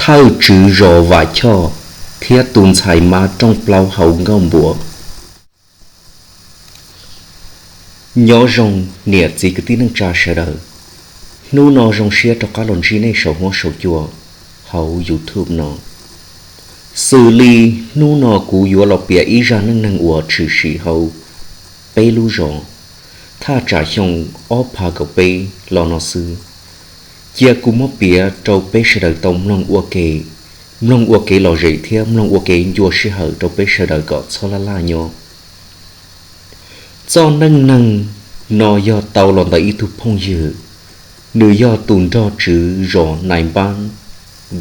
Thawj tswv zos Vam Choj thiab tus ntxhais Mab rooj plaub hauv Nkauj Npua. Nyob zoo niam txiv kwv tij neej tsa sawv daws, hnub no zoo siab rov qab los ntsib nej saum huab saum cua hauv YouTube no. Xws li hnub no kuv yuav los piav ib zaj neej neeg uas tshwm sim hauv peb lub zos thaj tsam xyoo ob phav kaum peb los no xwb. Cia kuv muab piav rau peb sawv daws tau mloog ua ke, mloog ua kev lom zem thiab mloog ua kev ncua sij hawm rau peb sawv daws kom txhob laj laj nyob. Txoj neej neeg no yog tau los ntawm ib tug phooj ywg, nws yog tus nrog tswv zos Nais Npab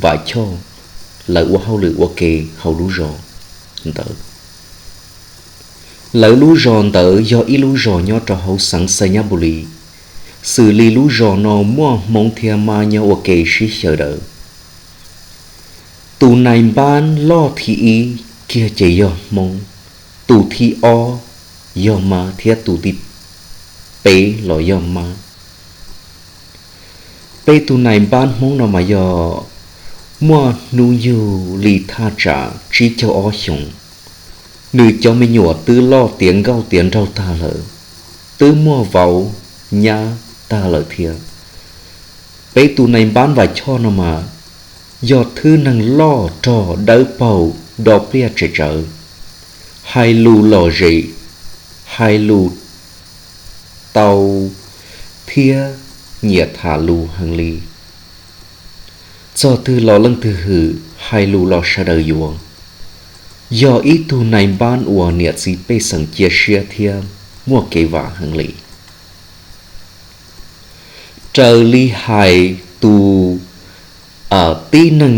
Vam Choj lawv ua hauj lwm ua ke hauv lub zos ntawd. Lawv lub zos ntawd yog ib lub zos nyob rau hauv xeev Xais Nyab Npus Lis. Xws li lub zos no muaj Hmoob thiab Mab nyob ua ke sib xyaw daws. Tus nais npab loj thib ib kiag ces yog Hmoob, tus thib ob yog Mab thiab tus thib peb los yog Mab. Peb tus nais npab Hmoob no mas yog muaj hnub nyoog li thaj tsam tsib caug ob xyoos. Nws cov me nyuam twb loj tiav nkauj tiav nraug tag lawm, twb muaj vauv nyab tag lawm thiab. Peb tus nais npab Vam Choj no mas yog thwj neeg loj rog dawb paug do pliaj tsem tsawv, hais lus lom zem, hais lus tau thiab nyiam tham lus heev li. Txog twg los leej twg hwm, hais lus los sawv daws yuav. Yog ib tug nais npab uas niam txiv pej xeem cia siab thiab muaj kev vam heev li. Raws li hais tus tib neeg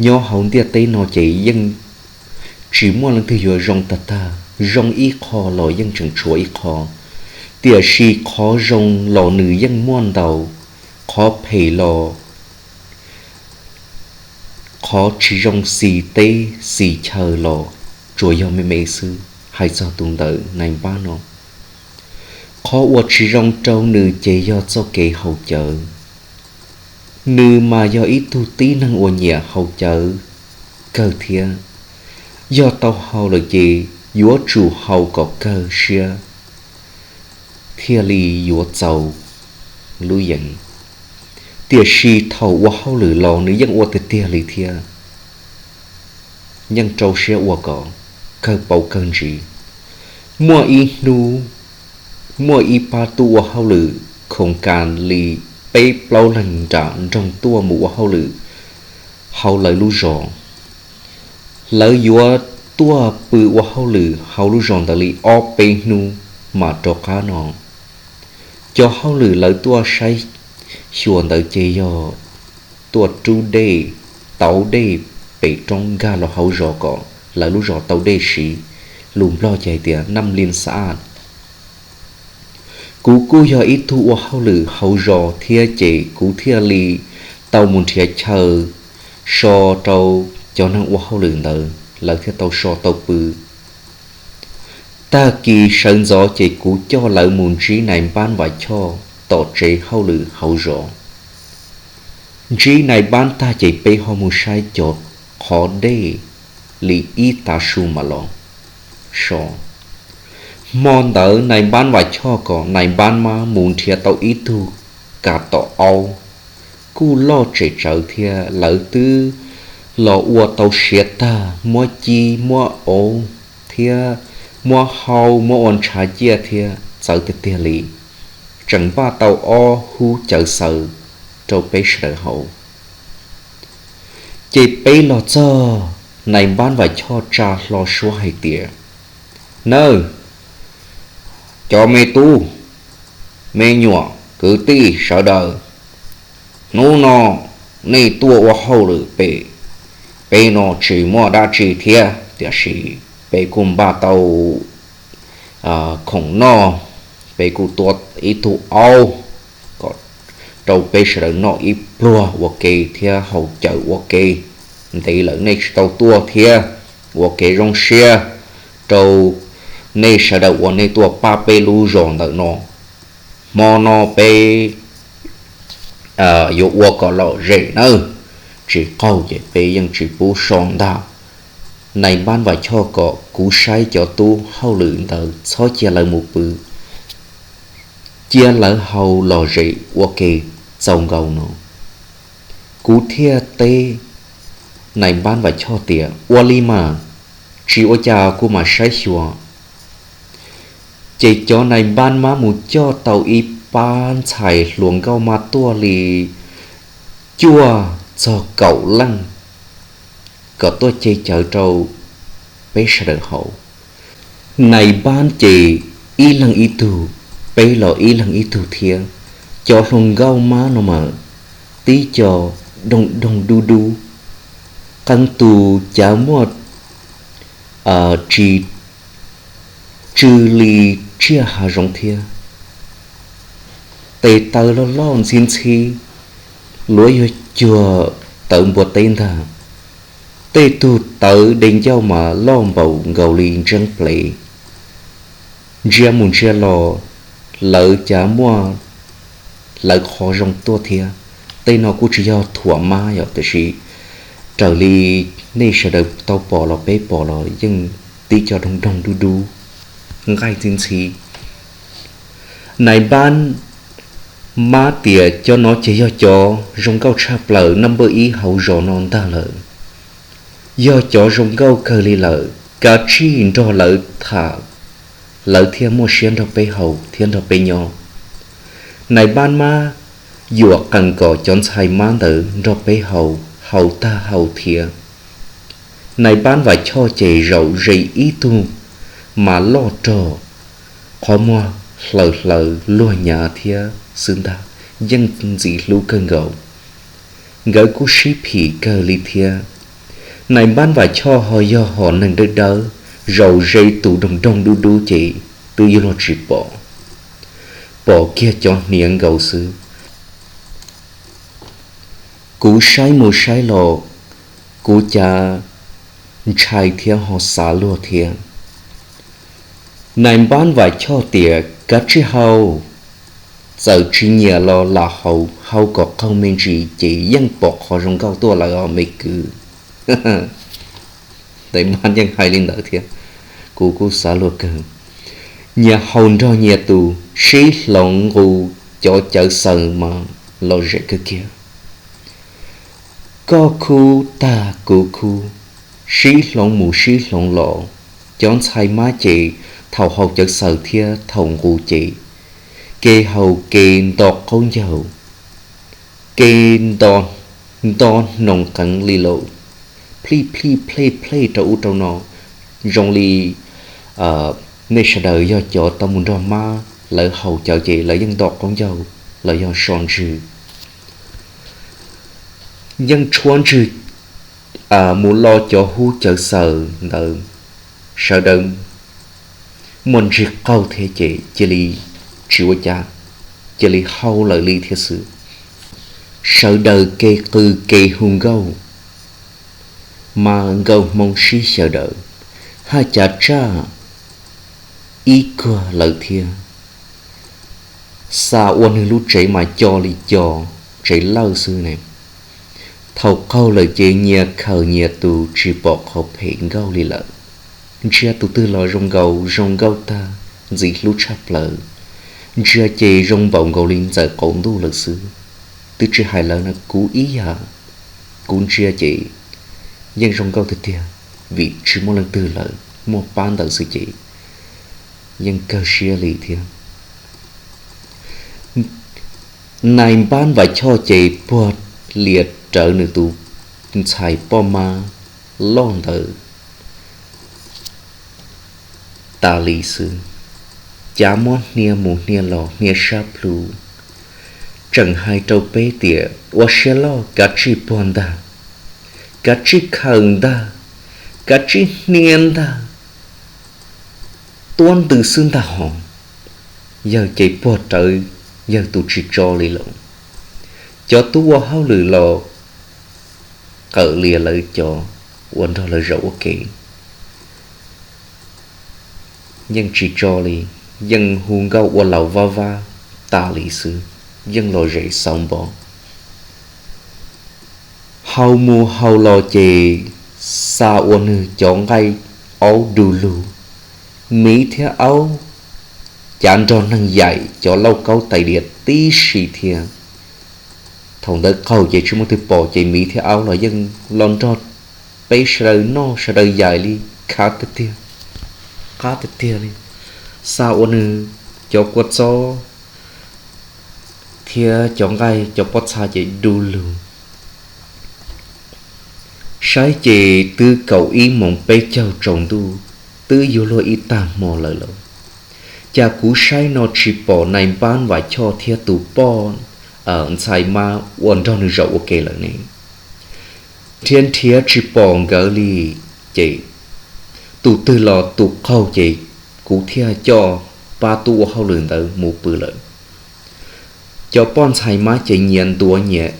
nyob hauv ntiaj teb no ces yeej tsis muaj leej twg yuav zoo tag tag, zoo ib qho los yeej tseem tshuav ib qho. Tiam sis qhov zoo los nws yeej muaj ntau, qhov phem los qhov tsis zoo xis teb xis chaw los tsuas yog me me xwb. Hais txog tus ntawm nais npab no, qhov uas tsis zoo rau nws ces yog txoj kev haus cawv. Nws mas yog ib tug tib neeg uas nyiam haus cawv kawg thiab. Yog tau haus lawm ces yuav tsum haus kom kawg siab thiaj li yuav txaus lub yees. Tiam sis thaum ua hauj lwm los nws yeej ua tiag tiag li thiab, yeej rau siab ua kom kawg paus kawg ntsis. Muaj ib hnub, muaj ib pab tuaj ua hauj lwm khoos kas li peb plaub leeg nram nroog tuaj mus ua hauj lwm hauv lawv lub zos. Lawv yuav tuaj pw ua hauj lwm hauv lub zos ntawd li ob peb hnub mas rov qab no. Cov hauj lwm lawv tuaj saib xyuas ntawd ces yog tuaj rub dej, tauv dej pem roob nkag los hauv zos kom lawv lub zos tau dej siv, lus Nplog ces hais tias năm lim xã. Kuv kuj yog ib tug ua hauj lwm hauv zos thiab ces kuv thiaj li tau mus nrhiav chaw so rau cov neeg ua hauj lwm ntawd, lawv thiaj tau so tau pw. Tag kis sawv ntxov ces kuv coj lawv mus ntsib nais npab Vam Choj tom tsev hauj lwm hauv zos. Ntsib nais npab tag ces peb ho mus saib cov qhov dej li ib tav su mam los so. Hmo ntawd nais npab Vam Choj kom nais npab Mab mus nrhiav tau ib tug kas tom aub, kuj loj tsem tsawv thiab. Lawv twb los ua tau siav tag, muab cib muab auv thiab muab hau muab ua ntshav ciaj thiab txawv tiag tiag li. Tseem npaj tau ob hub cawv xaws rau peb sawv daws haus. Ces peb los txog, nais npab Vam Choj tsa hlo suab hais tias, Nawb, cov me tub, me nyuam, kwv tij sawv daws, hnub no nej tuaj ua hauj lwm pem, peb no tsis muaj dab tsi thiab, tiam sis peb kuj npaj tau khoom noj, peb kuj tua ib tug aub kom rau peb sawv daws noj ib pluag ua ke thiab haus cawv ua ke. Ntev lawm nej tsis tau tuaj thiab, ua kev zoo siab rau nej sawv daws uas nej tuaj pab peb lub zos ntawm no. Hmo no peb yuav ua kom lom zem nawb. tsis qaug ces peb yeej tsis pub so ntag. Nais Npab Vam Choj kom kuv saib cov tub hauj lwm ntawd txhob cia lawv mus pw, cia lawv haus lom zem ua ke txaus nkaus no. Kuv thiaj teb Nais Npab Vam Choj tias, ua li mas, tsis ua cas kuv mam saib xyuas. Ces cov nais npab mab mus coj tau ib pab ntxhais hluas nkauj mab tuaj li cuaj txog kaum leej kom tuaj ce cawv rau peb sawv daws haus. Nais npab ces ib leeg ib tug, peb los ib leeg ib tug thiab. Cov hluas nkauj mab no mas tib co doog doog dub dub, qee tus cav muaj tsis tsw li tsiaj hav zoov thiab. Tes taw loj loj ntxhib ntxhib, luav yuag cuag tawv npua teb ntag. Tej tug tawv de ncauj mas loj npaum nkaus li ntseeb plev. Ntsia mus ntsia los, lawv cav muaj lawv qhov zoo tuaj thiab. Tej no kuj tsis yog thuam mab yom, tiam sis raws li nej sawv daws tau pom los peb pom los yeej tib co doog doog dub dub, nqaij ntxhib ntxhib. Nais npab mab tias cov no ces yog cov zoo nkauj tshaj plaws number ib hauv zos no ntag lawm. Yog cov zoo nkauj kawg li lawm, kav tsij nrog lawv tham, lawv thiaj muaj siab nrog peb haus thiab nrog peb nyob. Nais npab mab yuam qees kom cov ntxhais mab ntawd nrog peb haus, haus tag haus thiab. Nais npab Vam Choj ces zaum ze ib tug mas loj rog, qhov muag hlaws hlaws luag nyav thiab xwb ntag, yeej ntxim hlub kawg nkaus. Nkawd kuj sib phim kawg li thiab. Nais npab Vam Choj ho yog hom neeg dawb dawb, zaum ze tus doog doog dub dub ces twb yuav luag tsis pom, pom kiag cov hniav nkaus xwb. Kuv saib mus saib los, kuv cav ntshai thiab ho xav luag thiab. Nais npab Vam Choj tias kav tsij haus, txawm tsis nyiam los lam haus, haus kom qaug me ntsis ces yeej pom qhov zoo nkauj tuaj lawm os me kwv. Nais npab yeej hais li ntawd thiab, kuv kuj xav luag kawg. Nyias haus nrog nyias tus, sib hloov nqus, cov cawv xaws mas lom zem kawg kiag. Koj khub tag kuv khub, sib hloov mus sib hloov los. Cov ntxhais mab ces thaum haus cawv xaws thiab thaum nqus ces ke haus ke nto qaub ncaug, ke nto hnoos qeev li lawm, plij plij plej plej rau ub rau no. Zoo li nej sawv daws yog cov tau mus nrog mab lawv haus cawv ces lawv yeej nto qaub ncaug los yog so ntswg, yeej tshuab ntswg mus lo cov hub cawv xaws ntawd, sawv daws muaj ntswg qaug thiab ces cia li tsis ua cas, cia li haus lawm li thiab xwb. Sawv daws ke qw ke hu nkauj, mas nkauj hmoob sib xyaw daws, haj cav tsaj ib kuag lawm thiab. Xa ua nws lub tsev mas co li co tsev lawj xwb ne. Thaum qaug lawm ces nyias khaws nyias tus tsis pom qhov phem nkauj li lawm. Ntsia tus twg los zoo nkaus zoo nkauj tag, ntxim hlub tshaj plaws. Ntsia ces zoo npaum nkaus li ntxawm qaum ntuj lawm xwb. Twb tsis hais lawv no, kuv ib yam, kuv ntsia ces yeej zoo nkauj tiag tiag, vim tsis muaj leej twg lawm, muaj pab ntawd xwb ces yeej kawg siab li thiab. Nais npab Vam Choj ces puag lias rawv nws tus ntxhais poj mab loj ntawd tas li xwb, cav muab hnia mus hnia los hnia sab plhu, tseem hais rau peb tias ua siab loj, kav tsij puag ntag, kav tsij khaws ntag, kav tsij hnia ntag, tuab ntws xwb ntag hos. Yawg ces puag rawv yawg tus tsis tso li lawm. Cov tub ua hauj lwm los qawm lias lawv cov uas nrog lawv zaum ua ke yeej tsis tso li, yeej hu nkauj ua laus vab vab tas li xwb, yeej lom zem xauv npo. Haus mus haus los ces xa ua nws cov nqaij aub du lug, miv thiab aub cav nrog neeg yaim cov lauj kaub tais diav tib si thiab. Thaum ntawd qaug ces tsis muaj twg pom ces miv thiab aub los yeej los nrog peb sawv daws noj sawv daws yaim li, khav tiag tiag, qab tiag tiag li. Xa ua nws cov kua txob thiab cov nqaij cov pob txha ces du lug. Saib ces twb kaum ib moos peb caug tsaus ntuj, twb yuav luag ib tag hmo lawm lauj. Cas kuv saib no tsis pom nais npab Vam Choj thiab tus poj ntxhais mab uas nrog nws zaum ua ke lawm ne? Nrhiav nrhiav tsis pom nkawd li, ces tus twg los tus qaug ces kuv thiaj coj pab tub ua hauj lwm ntawd mus pw lawm. Cov poj ntxhais mab ces nyias ntuav nyias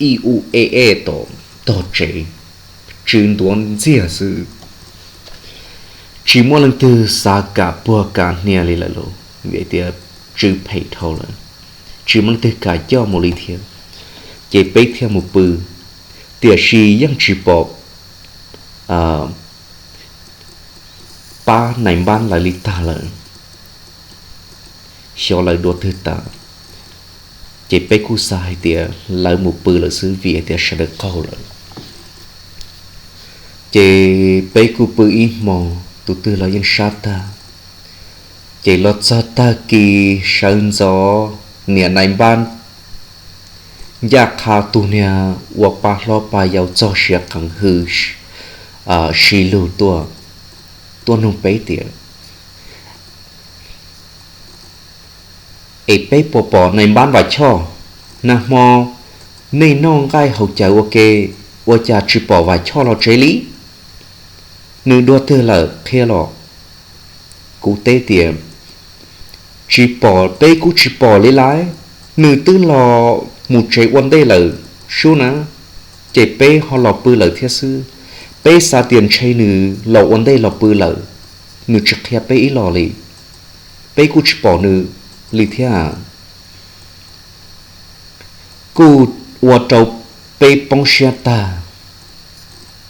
ib ub eb eb tom tog tsev, tsw ntuav ntxiag xwb. Tsis muaj leej twg xav kam puag kam hnia li lawm lauj, vim tias tsw phem dhau lawm, tsis muaj leej twg kam coj mus li thiab. Ces peb thiaj mus pw, tiam sis yeej tsis pom pab nais npab lawv li tag lawm. Xyov lawv dua twg tas, ces peb kuj xav hais tias lawv mus pw lawm xwb vim hais tias sawv daws qaug lawm. Ces peb kuj pw ib hmo, tus twg los yeej sab tag. Ces los txog tag kis sawv ntxov, niam nais npab ncaj qha tus niag ua pa hlob pa yau txog siav qees hws si lug tuaj, tuaj nug peb tias, Es peb puas pom nais npab Vam Choj? Nag hmo nej noj nqaij haus cawv ua ke, ua cas tsis pom Vam Choj los tsev li? Nws dua twg lawm qhia los? Kuv teb tias, Tsis pom, peb kuj tsis pom li lauj. Nws twb los mus tsev ua ntej lawm sub na, ces peb ho los pw lawm thiab xwb. Peb xav tias ntshe nws los ua ntej los pw lawm, nws tsis qhia peb ib los li. Peb kuj tsis pom nws li thiab. Kuj ua rau peb poob siab tag.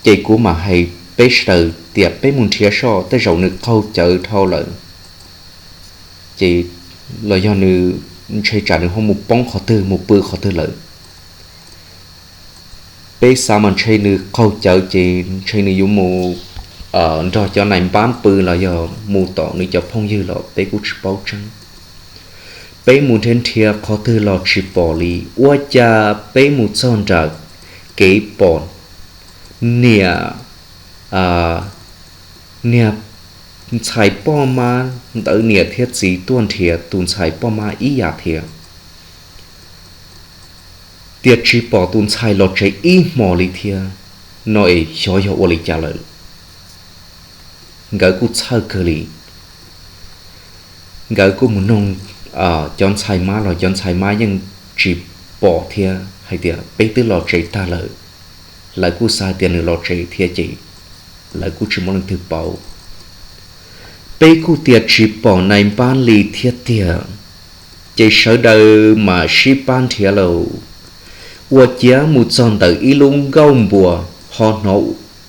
Ces kuv mam hais peb sawv daws tias peb mus nrhiav soj, tej zaum nws qaug cawv dhau lawm, ces los yog nws ntshe tsam nws ho mus poob qhov twg mus pw qhov twg lawm. Peb xav mas ntshe nws qaug cawv ces ntshe nws yuav mus nrog cov nais npab pw los yog mus tom nws cov phooj ywg los peb kuj tsis paub tseeb. Peb mus nrhiav nrhiav qhov twg los tsis pom li, ua cas peb mus txog nram kev pom niam, niag ntxhais poj mab ntawd niam thiab txiv tuaj nrhiav tus ntxhais poj mab ib yam thiab. Tias tsis pom tus ntxhais los tsev ib hmos li thiab no es xyov yog ua li cas lawm. Nkawd kuj txhawj kawg li. Nkawd kuj mus noog cov ntxhais mab los cov ntxhais mab yeej tsis pom thiab hais tias peb twb los tsev tag lawm. Lawv kuj xav hais tias nws los tsev thiab ces lawv kuj tsis muaj leej twg paub. Peb kuj tias tsis pom nais npab li thiab tiag, ces sawv daws mam sib pab nrhiav lauj. Ua ciav mus txog ntawm ib lub nkauj npua, ho hnov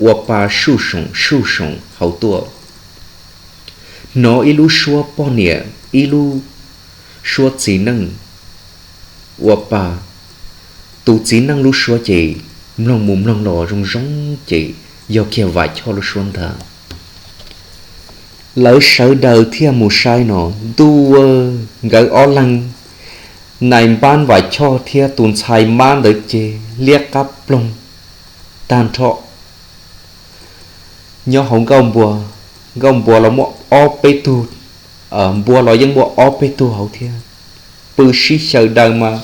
ua pa suj soom suj soom hauv tuaj. Hnov ib lub suab poj niam, ib lub suab txiv neej ua pa. Tus txiv neej lub suab ces mloog mus mloog los zoo zoo ces yog kiag Vam Choj lub suab ntag. Lawv sawv daws thiaj mus saib no, ntuj, nkawd ob leeg nais npab Vam Choj thiab tus ntxhais mab ntawd ces liab qab ploog tag nrho nyob hauv nkauj npua. Nkauj npua los muaj ob peb tug, npua los yeej muaj ob peb tug hauv thiab. Pw sib xyaw daws mas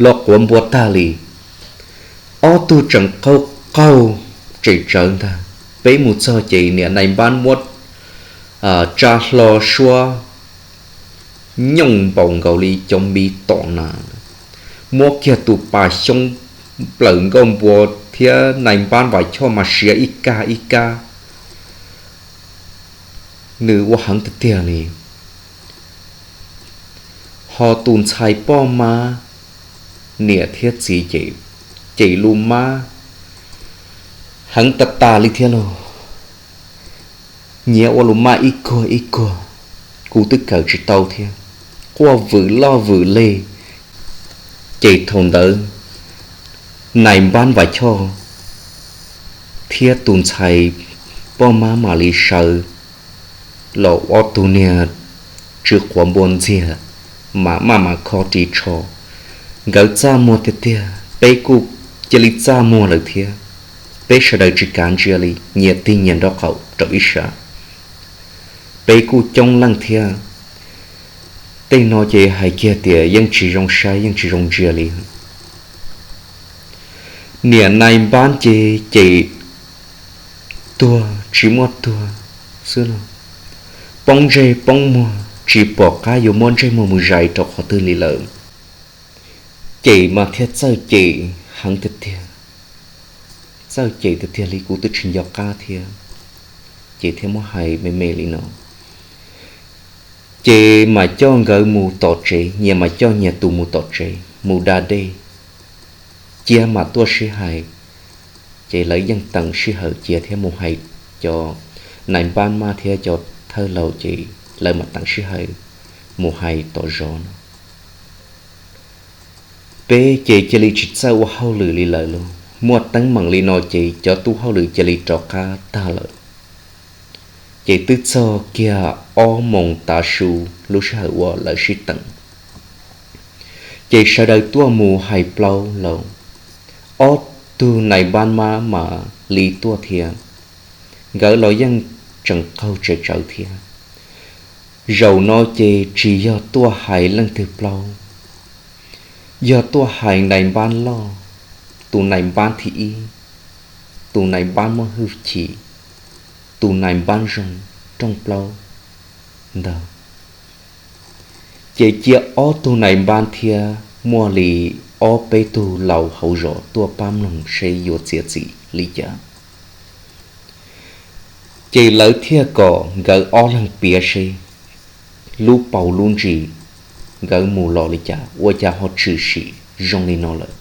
los quav npua tag li. Ob tug tseem qaug qaug tsem tsawv ntag. Peb mus txog ces niam nais npab muab tsa hlo suab nyooj npaum nkaus li cov miv tom na, muab kiag tus pas xyoob nplawm nkauj npua thiab nais npab Vam Choj mas siav ib kag ib kab. Nws ua heev tiag tiag li. Ho tus ntxhais poj mab niam thiab txiv ces Ces lus mab heev tas tas li thiab lauj. Nyiav ua lus mab ib kuag ib kuag, kuv twb kawm tsis tau thiab, quaj vwm loj vwm leg. Ces thaum ntawd nais npab Vam Choj thiab tus ntxhais poj mab mam li sawv los, ob tug niag tsw quav npua ntxiag mas maj mam kho ris tsho. Nkawd txaj muag tiag tiag, peb kuj cia li txaj muag lawm thiab. Peb sawv daws tsis kav ntsia li, nyias tig nyias nraub qaum rau ib sab. Peb kuj coob leej thiab, tej no ces hais kiag tias yeej tsis zoo saib yeej tsis zoo ntsia li. Niam nais npab ces ces tuag tsis muaj tuag xwb los, poob ntsej poob muag tsis pom qab yuav muab ntsej muag mus zais rau qhov twg li lawm. Ces mas thiaj txawj cem heev tiag tiag, txawj cem tiag tiag li, kuv twb tsis nco qab thiab, ces thiaj muab hais me me li no. Ces mam coj nkawd mus tom tsev, nyias mam coj nyias tus mus tom tsev mus da dej, cia mam tuaj sib hais. Ces lawv yeej teem sij hawm cia thiab mus hais, cov nais npab mab thiab cov thawj laus ces lawv mam teem sij hawm mus hais tom zos no. Peb ces cia li tsis txawj ua hauj lwm li lawm lauj, muaj teeb meem li no ces cov tub hauj lwm cia li rov qab tag lawm. Ces twb txog kiag ob moos tav su lub sij hawm uas lawv sib teem, ces sawv daws tuaj mus hais plaub los, ob tug nais npab mab mam li tuaj thiab. Nkawd los yeej tseem qaug tsev tsawv thiab. Zaum no ces tsis yog tuaj hais leej twg plaub, yog tuaj hais nais npab loj, tus nais npab thib ib, tus nais npab muaj hwj chim, tus nais npab zoo, rooj plaub ntag. Ces cia ob tug nais npab thiab muaj li ob peb tug laus hauv zos tuaj pab mloog seb yuav txiav txim li cas. Ces lawv thiaj kom nkawd ob leeg piav seb lub paus lub ntsis nkawd mus los li cas ua cas ho tshwm sim zoo li no lawm.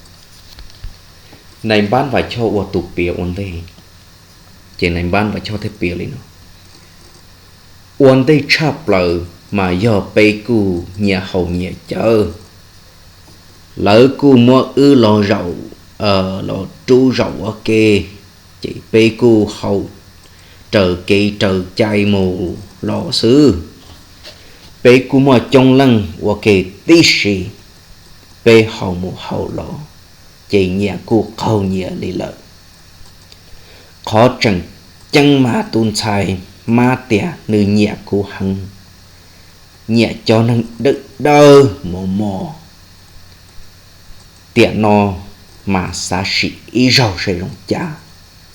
Nais npab Vam Choj ua tus piav ua ntej, ces nais npab Vam Choj thiaj piav li no: Ua ntej tshaj plaws mas yog peb kuj nyiam haus nyiam cawv, lawv kuj muab wb los zaum, los rub zaum ua ke, ces peb kuj haus raws kev raws cai mus los xwb. Peb kuj muaj coob leej ua ke tib si, peb haus mus haus los ces nyias kuj qaug nyias li lawm. Qhov tseem ceeb mas tus ntxhais mab tias nws nyiam kuv heev, nyiam cov neeg dawb dawb mos mos. Tiam no mas xav sim ib zaug seb zoo cas,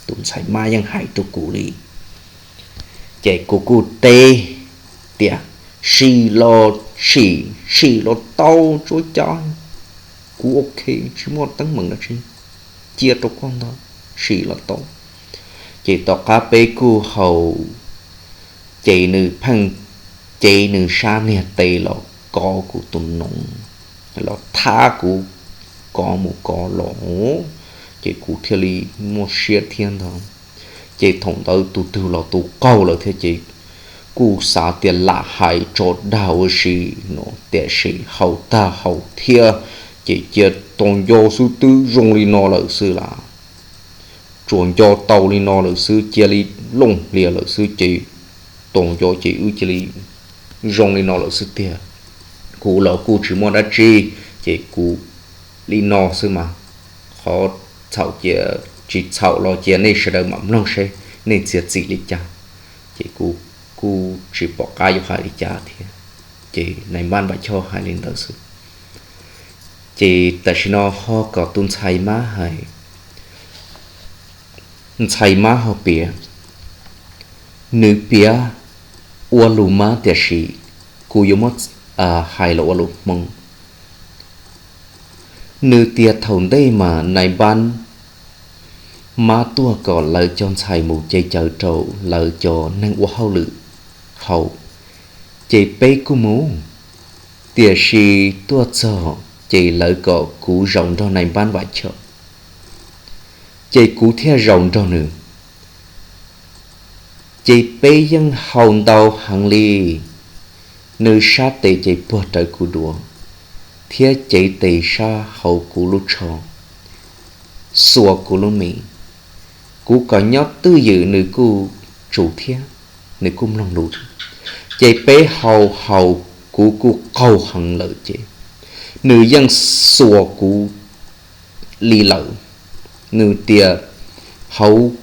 tus ntxhais mab yeej hais rau kuv li. Ces kuv kuj teb tias sim los sim, sim los tau tsuav cas, kuv ok, tsis muaj teeb meem dab tsi, cia rau koj ntag, sim los tau. Ces tom qab peb kuj haus, ces nws pheej cev nws sab niag tes los kov kuv tus noov, los thab kuv kov mus kov los, ces kuv thiaj li muaj siab thiab ntag. Ces thaum ntawd tus twg los tus qaug lawm thiab ces kuj xav tias lam hais tso dag ua si no, tiam sis haus tag haus thiab ces cia tos nco xwb twb zoo li no lawm xwb las. Tsuas nco tau li no lawm xwb, cia li looj hlias lawm xwb ces tos nco ces wb cia li zoo li no lawm xwb tiag. Kuv los kuj tsis muaj dab tsi, ces kuv li no xwb mas, qhov txhaum cia, tsis txhaum los cia nej sawv daws mam mloog seb nej txiav txim li cas. Ces kuv kuj tsis pom qab yuav hais li cas thiab, ces nais npab Vam Choj hais li ntawd xwb. Ces tam sim no ho kom tus ntxhais mab hais, ntxhais mab ho piav, nws piav ua lus mab tiam sis kuv yuav muab hais los ua lus Hmoob. Nws tias thaum ntej mas nais npab mab tuaj kom lawv cov ntxhais mus cev cawv rau lawv cov neeg ua hauj lwm haus, ces peb kuj mus, tiam sis tuaj txog ces lawv kom kuv zaum nrog nais npab Vam Choj. Ces kuv thiaj zaum nrog nws, ces peb yeej haus ntau heev li. Nws sab tes ces puag rawv kuv duav, thiab cev tes sab hauv kuv lub tsho, xuas kuv lub mis. Kuv kom nyob twj ywm nws kuj tsum thiab, nws kuj mloog lus. Ces peb haus haus, kuv kuj qaug heev lawm ces nws yeej xuas kuv li lawm. Nws tias hauv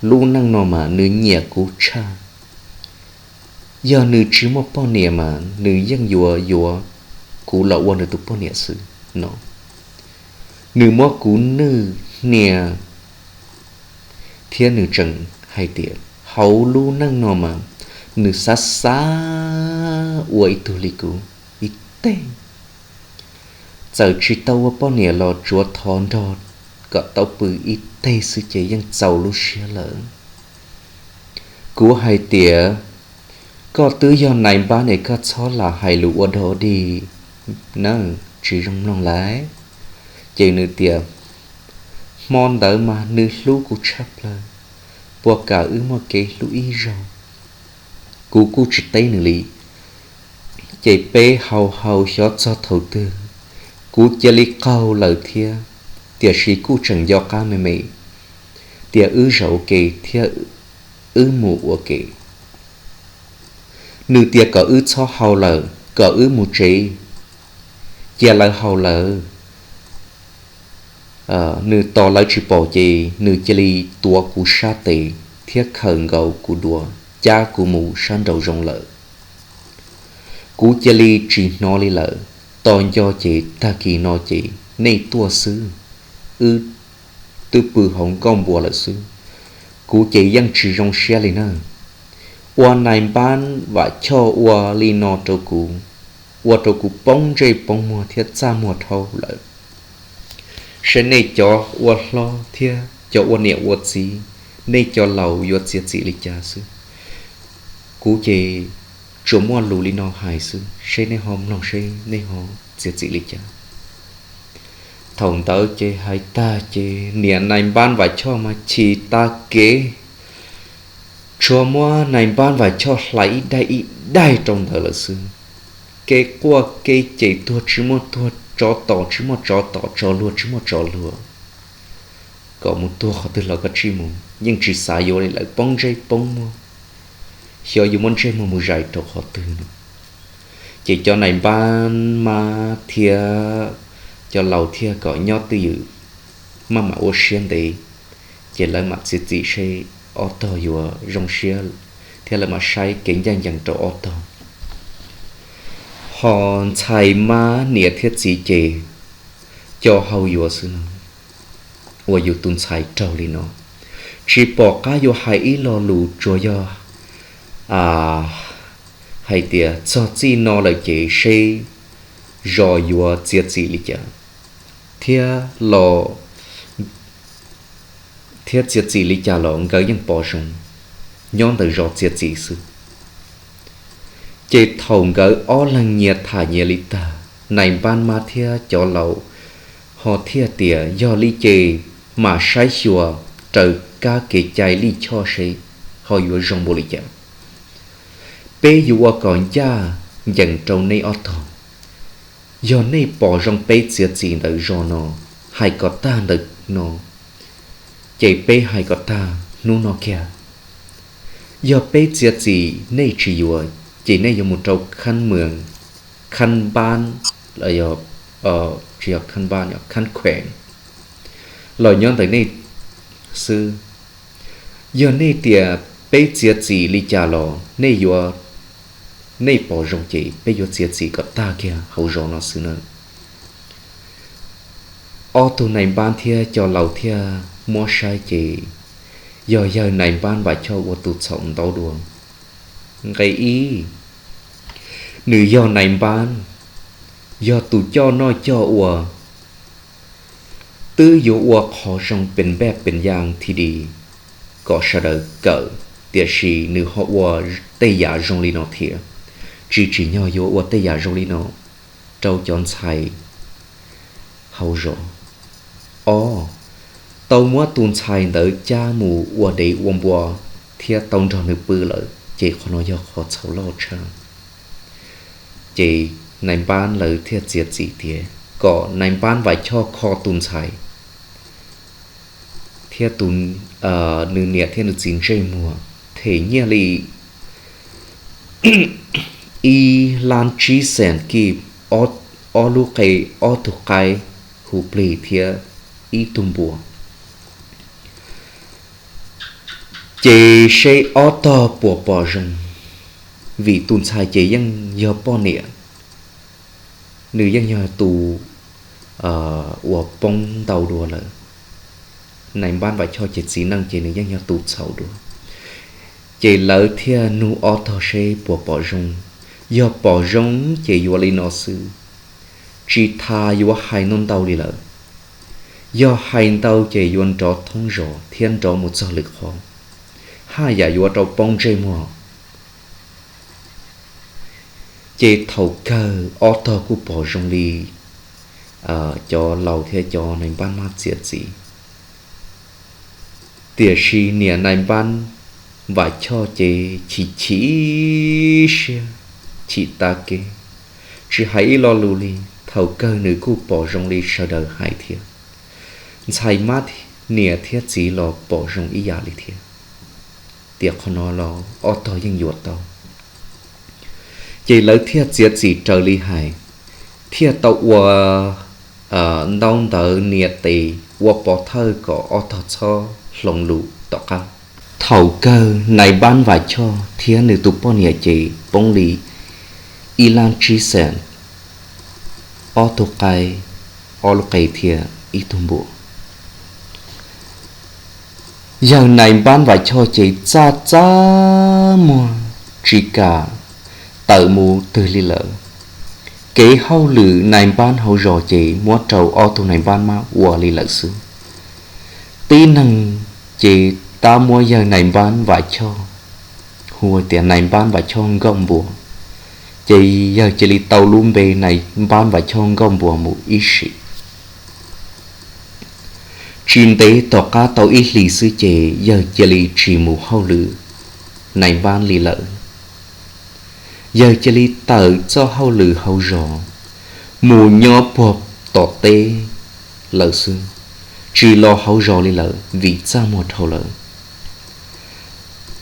lub neej no mas nws nyiam kuv tshaj. Yog nws tsis muaj poj niam mas nws yeej yuav yuav kuv los ua nws tus poj niam xwb no. Nws muab kuv nwj hnia thiab nws tseem hais tias hauv lub neej no mas nws xav xav ua ib tug li kuv ib teg. Txawm tsis tau ua poj niam los tsuav thov nrog kom tau pw ib teg xwb ces yeej txaus lub siab lawm. Kuv hais tias koj twb yog nais npab es koj txhob lam hais lus ua dog dig nawb, tsis zoo mloog lawm. Ces nws tias hmo ntawd mas nws hlub kuv tshaj plaws, puas kam wb muaj kev hlub ib zaug? Kuv kuj tsis teb nws li. Ces peb haus haus xyov txog thaum twg, kuv cia li qaug lawm thiab, tiam sis kuj tseem nco qab me me tias wb zaum ua ke thiab wb mus ua ke. Nws tias kom wb txhob haus lawm, kom wb mus tsev. Cia lawv haus lawm. Nws tos lawv tsis pom ces nws cia li tuav kuv sab tes thiab khawm nkaus kuv duav cab kuv mus sab nraum zoov lawm. Kuv cia li tsis hnov li lawm. Tos nco ces tag kis no ces nej tuaj xwb, wb twb pw hauv nkuaj npua lawm xwb. Kuv ces yeej tsis zoo siab li na. Ua nais npab Vam Choj ua li no rau kuv, ua rau kuv poob ntsej poob muag thiab txaj muag dhau lawm. Saib nej cov ua hlob thiab cov ua niam ua txiv, nej cov laus yuav txiav txim li cas xwb. Kuv ces tsuas muaj lus li no hais xwb, saib nej ho mloog saib nej ho txiav txim li cas. Thaum ntawd ces hais tag ces niam nais npab Vam Choj mas chim tag kev, tsuas muab nais npab Vam Choj hlais ib daim ib daim rau ntawd lawm xwb. Kev quaj kev cem tuag tsis muaj tuag, tsov tom tsis muaj tsov tom, tsov luag tsis muaj tsov luag, kom mus tuag qhov twg los koj tsij mus, yeej tsis xav yuav li lawm, poob ntsej poob muag, xyov yuav muab ntsej muag mus zais rau qhov twg no. Ces cov nais npab mab thiab cov laus thiaj kom nyob twj ywm, maj mam ua siab ntev, ces lawv mam txiav txim seb ob tog yuav zoo siab thiab lawv mam saib kev ncaj ncees rau ob tog. Ho ntxhais mab niam thiab txiv ces co hau yuav xwb no, uas yus tus ntxhais raug li no, tsis pom qab yuav hais ib lo lus tsuas yog hais tias txog txij no lawm ces seb zos yuav txiav txim li cas, thiab los thiab txiav txim li cas los nkawd yeej pom zoo nyob ntawm zos txiav txim xwb. Ces thaum nkawd ob leeg nyias tham nyias li tag, nais npab mab thiab cov laus ho thiaj tias yog li ces mam saib xyuas raws kab kev cai lij choj seb ho yuav zoo npaum li cas, peb yuav ua kom ncaj ncees rau nej ob tog. Yog nej pom zoo peb txiav txim ntawm zos no, hais kom tag ntawm no, ces peb hais kom tag hnub no kiag. Yog peb txiav txim nej tsis yuav, ces nej yuav mus rau khab mws, khab npab, tsis yog khab npab, khab khuem los nyob ntawm nej xwb. Yog nej tias peb txiav txim li cas los nej yuav, nej pom zoo ces peb yuav txiav txim kom tag kiag hauv zos no xwb na. Ob tug nais npab thiab cov laus thiaj muab saib ces yog yawg nais npab Vam Choj ua tus txhaum ntau dua. Nqe ib, nws yog nais npab, yog tus coj noj coj ua, twb yuav ua qhov zoo pes npaj pes yaj thi di kom sawv daws kawm, tiam sis nws ho ua tej yam zoo li no thiab. Tsis tsim nyog yuav ua tej yam zoo li no rau cov ntxhais hauv zos. Ob, tau muab tus ntxhais ntawd cab mus ua dev ua npua thiab tau nrog nws pw lawm, ces qhov no yog qhov txhaum loj tshaj. Ces nais npab lawv thiaj txiav txim tias kom nais npab Vam Choj kho tus ntxhais thiab tus, nws niam thiab nws txiv ntsej muag them nyiaj li ib lab tsib xees kib, ob lub qe, ob tug qaib, hu plig thiab ib tug npua. Ces seb ob tog puas pom zoo, vim tus ntxhais ces yeej yog poj niam, nws yeej yog tus uas poob ntau dua lawm. Nais npab Vam Choj ces txiv neej ces nws yeej yog tus txhaum dua. Ces lawv thiaj nug ob tog seb puas pom zoo. Yog pom zoo ces yuav li no xwb, tsis tas yuav hais ntau ntau li lawm. Yog hais ntau ces yuav nrov thoob zos thiab nrov mus txog lwm qhov, haj yam yuav rau poob ntsej muag. Ces thaum kawg ob tog kuj pom zoo li cov laus thiab cov nais npab mab txiav txim. Tiam sis niam nais npab Vam Choj ces chim chim siab, chim tav kev, tsis hais ib lo lus li. Thaum kawg nws kuj pom zoo li sawv daws hais thiab, ntxhais mab niam thiab txiv los pom zoo ib yam li thiab, tias qhov no los ob tog yeej yuav tau. Ces lawv thiaj txiav txim raws li hais, thiaj tau ua ntaub ntawv nias tes ua pov thawj kom ob tog txhob hloov lus. Tom qab thaum kawg nais npab Vam Choj thiab nws tus poj niam ces poob li ib lab tsib xees, ob tug qaib, ob lub qe thiab ib tug npua. Yawg nais npab Vam Choj ces txaj txaj muag tsis kam tawm mus twg li lawm. Kev hauj lwm nais npab hauv zos ces muab rau ob tug nais npab mab ua li lawm xwb. Tib neeg ces tab muab yawg nais npab Vam Choj hu tias nais npab Vam Choj Nkauj Npua, ces yawg cia li tau lub npe nais npab Vam Choj Nkauj Npua mus ib sim. Tsis ntev tom qab tau ib hlis xwb ces yawg cia li tsis mus hauj lwm nais npab li lawm. Yawg cia li tawm txoj hauj lwm hauv zos mus nyob puag tom teb lawm xwb, tsis los hauv zos li lawm vim txaj muag dhau lawm.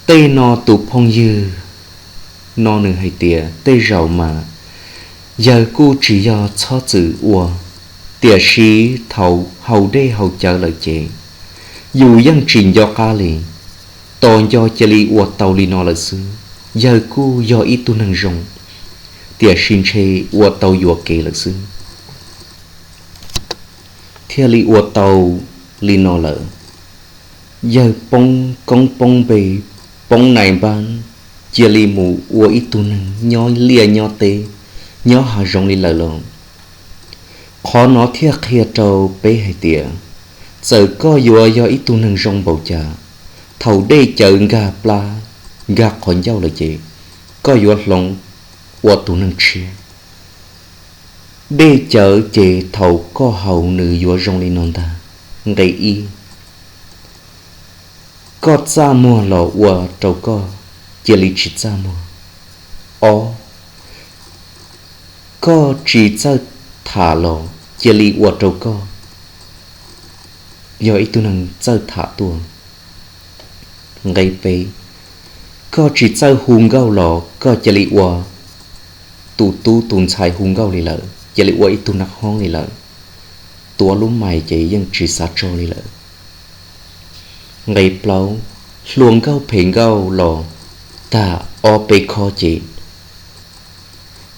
Tej no tus phooj ywg no nws hais tias tej zaum mas yawg kuj tsis yog txhob txwm ua, tiam sis thaum haus dej haus cawv lawm ces yus yeej tsis nco qab li, tos nco cia li ua tau li no lawm xwb. Yawg kuj yog ib tug neeg zoo, tiam sis ntshe ua tau yuam kev lawm xwb, thiaj li ua tau li no lawm. Yawg poob koob poob npe, poob nais npab, cia li mus ua ib tug neeg nyob liaj nyob teb, nyob hav zoov li lawm lauj. Qhov no thiaj qhia rau peb hais tias, txawm koj yuav yog ib tug neeg zoo npaum cas, thaum dej cawv nkag plab, nkag qhov ncauj lawm ces koj yuav hloov ua tus neeg tshiab. Dej cawv ces thaum koj haus nws yuav zoo li no ntag. Nqe ib, koj txaj muag los ua rau koj cia li tsis txaj muag. Ob, koj tsis txawj tham los cia li ua rau koj yog ib tug neeg txawj tham tuaj. Nqe peb, koj tsis txawj hu nkauj los koj cia li ua tus tub tus ntxhais hu nkauj li lawm, cia li ua ib tug nag hoob li lawm, tuav lub mais ces yeej tsis xav tso li lawm. Nqe plaub, hluas nkauj phem nkauj los tag ob peb khob ces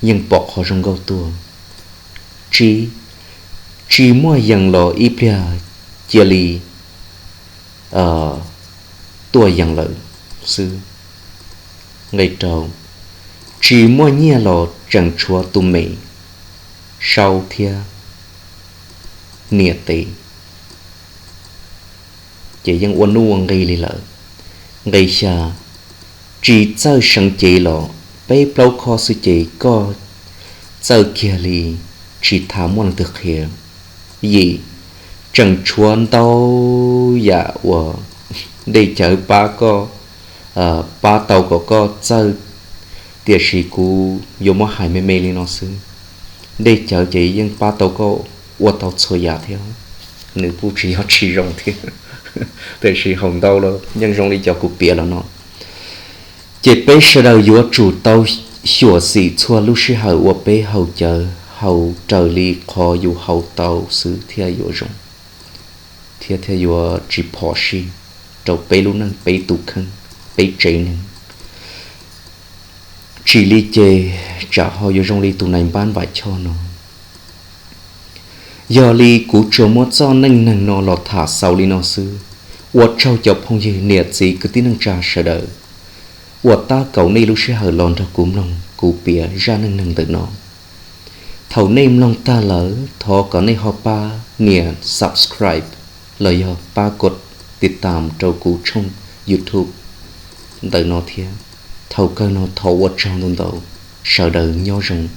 yeej pom qhov zoo nkauj tuaj. Tsib, tsis muaj yees los ib pliag cia li tuaj yees lawm xwb. Nqe rau, tsis muaj nyiaj los tseem tshuav tus me sau thiab niam tes, ces yeej ua nuj ua nqi li lawm. Nqe xya, tsis txawj seev cev los peb plaub khob xwb ces koj txawj kiag li, tsis tas muaj leej twg qhia. Yim, Tseem tshuav ntau yam uas dej cawv pab koj, pab tau kom koj txawj, tiam sis kuv yuav muab hais me me li no xwb. Dej cawv ces yeej pab tau koj ua tau txhua yam thiab, nws kuj tsis yog tsis zoo thiab, tiam sis haus ntau los yeej zoo li cov kuv piav los no. Ces peb sawv daws yuav tsum tau xyuam xim txhua lub sij hawm uas peb haus cawv, haus raws li qhov yus haus tau xwb thiaj yuav zoo, thiab thiaj yuav tsis phom sij rau peb lub neej, peb tus kheej, peb tsev neeg. Tsis li ces tsam ho yuav zoo li tus nais npab Vam Choj no. Yog li kuv tsuas muab txoj neej neeg no los tham xaus li no xwb. Ua tsaug cov phooj ywg niam txiv kwv tij neej tsa sawv daws uas tab kaum nej lub sij hawm los nrog kuv mloog kuv piav zaj neej neeg ntawm no. Thaum nej mloog tag lawm, thov kom nej ho pab nias subscribe los yog pab kos tiv tam rau kuv tshooj YouTube ntawm no thiab. Thaum kawg no thov ua tsaug ntau ntau, sawv daws nyob zoo.